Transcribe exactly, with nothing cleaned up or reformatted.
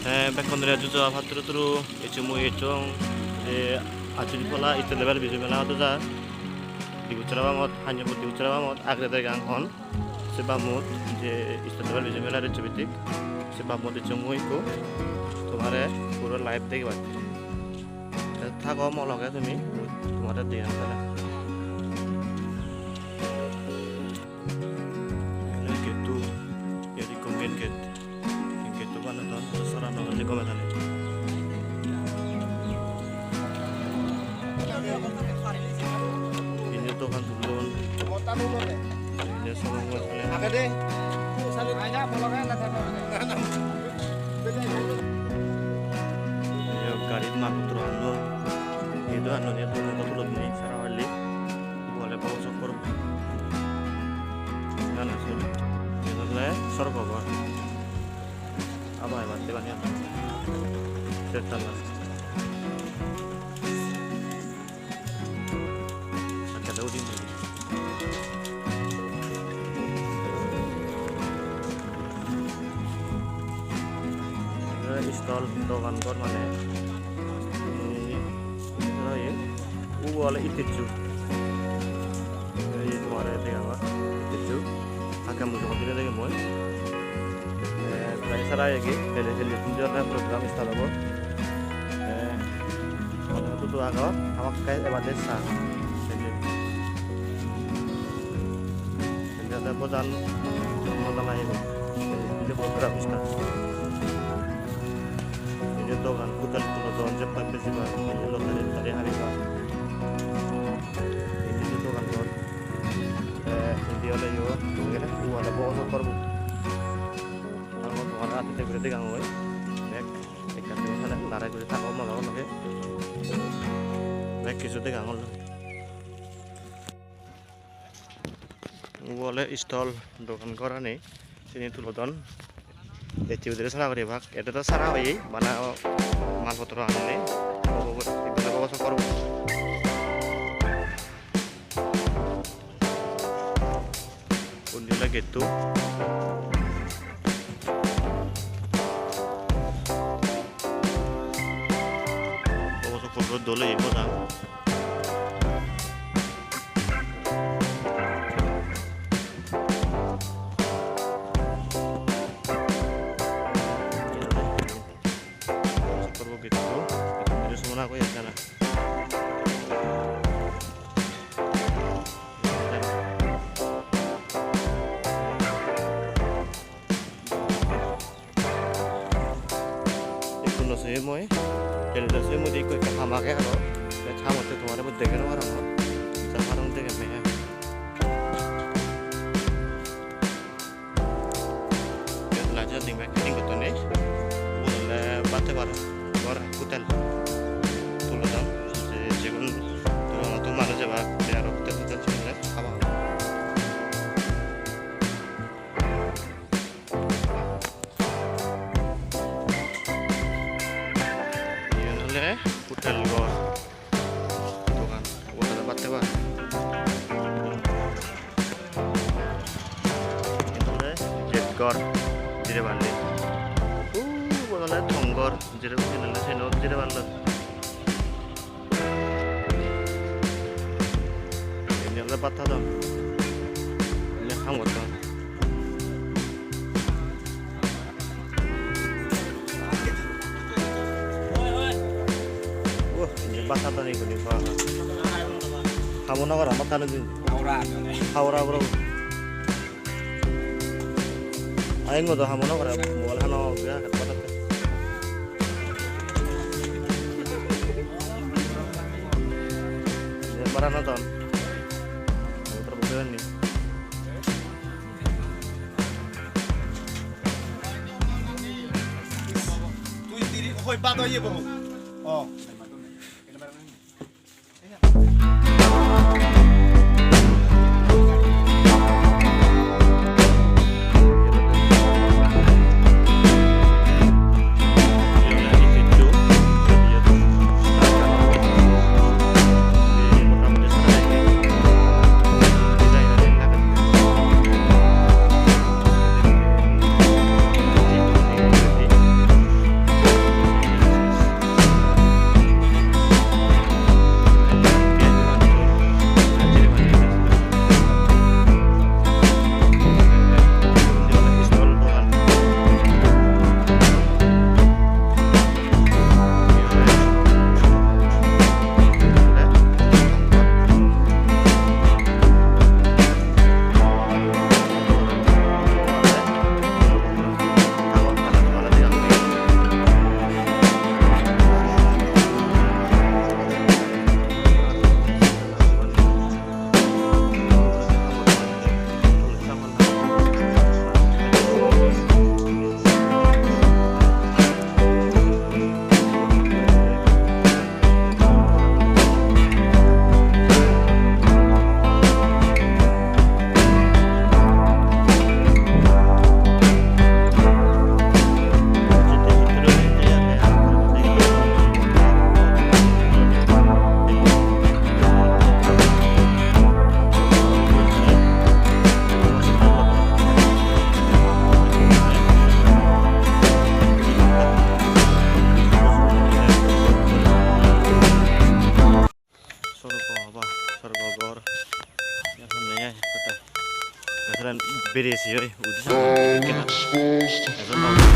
Te bekkunore juju abar turu turu ecche mui ecchong je Ajuli Phola State Level Bizu Mela odo jar. Diguchara bamot, Hanjapur Diguchara bamot agre degang hon. Se bamot je State Level Bizu Mela ecche bitik. Se bamot ecchong mui ikko tomare puro live degebatte. Te thago mo loge tumi, tomare degem tale. Ene getto, iyot ekko main gate. Main getto banedon, sara no holle gome dale. Indi dogan tullon. Indi somo gome dale. Iyot garit mal potro annon. Ei dogananot tulodon sara holle. Ibo ole Bhogochokor. Iyan ase. Iyan ole sorgo ghor. Aba ebatte bani ase. Ser tala. Akkade udin. Stall dogan ghor mane. Ei, ubo ole ittessu. Ei tomare degongor ittessu. Hakke mujungot dine degem mui. Eh, prai sara egi, pele pele punjo ekkan program start obo. Eh, mane hudu agon, hamakkai ebade sa. Pele. Pele ade bojan moda lagebo. Pele program start. Indi dogan, hotel tulodon, jeppai bejibak, indi lottery, lottery hariba. Indi dogan ghor. Te indi ole yo, tumi gele, u ole Bhogochokor. Aro dogan aro ate guri degangoi. Bek ekkan degong sale, lare guri thago molo loge. Bek hissu degangor. Ubo ole stall dogan gorani, sini tulodon. Ecche bidire sara guribak, ede do sara oye, bana mal potro anile. Ubo, ubo, ubo, ubo, ubo, ubo. Undi ole getto. Obo sokko puro dol oye moja. Sokko puro getto, getto somona goi ekkana. Ekku no soyem mui, tele do soyem mui de ekku ekka ham age aro, te hamotte tomare mui dege no parongor, ja parong degem mui. Iyot light jolodon, bek fitting gotton nei. Ubot ole baat hebar ghor, hotel tulodon. Je, jegun dol dol manuj ebak, te aro hotel, hotel sigun ole habang. Iyen ole hotel ghor. Dogan, ubot aro baat hebar. Iyen ole gate ghor, jire balloi. Uh, ubot ole thong ghor, jire balloi, siyenot jire balloi. Indi ole baat hadon. Indi ham gotton. Wah, ini pasar tadi gini, Pak. Kamu nang orang makan itu. Haura, haura, bro. Aing udah kamu nang orang, mau lah nang, ya, kata-kata. Ya, para nonton. Kamu terbuka nih. Tui diri hoi bad oye bo. Oh. Beresi oi, udi saman. Ejon babu.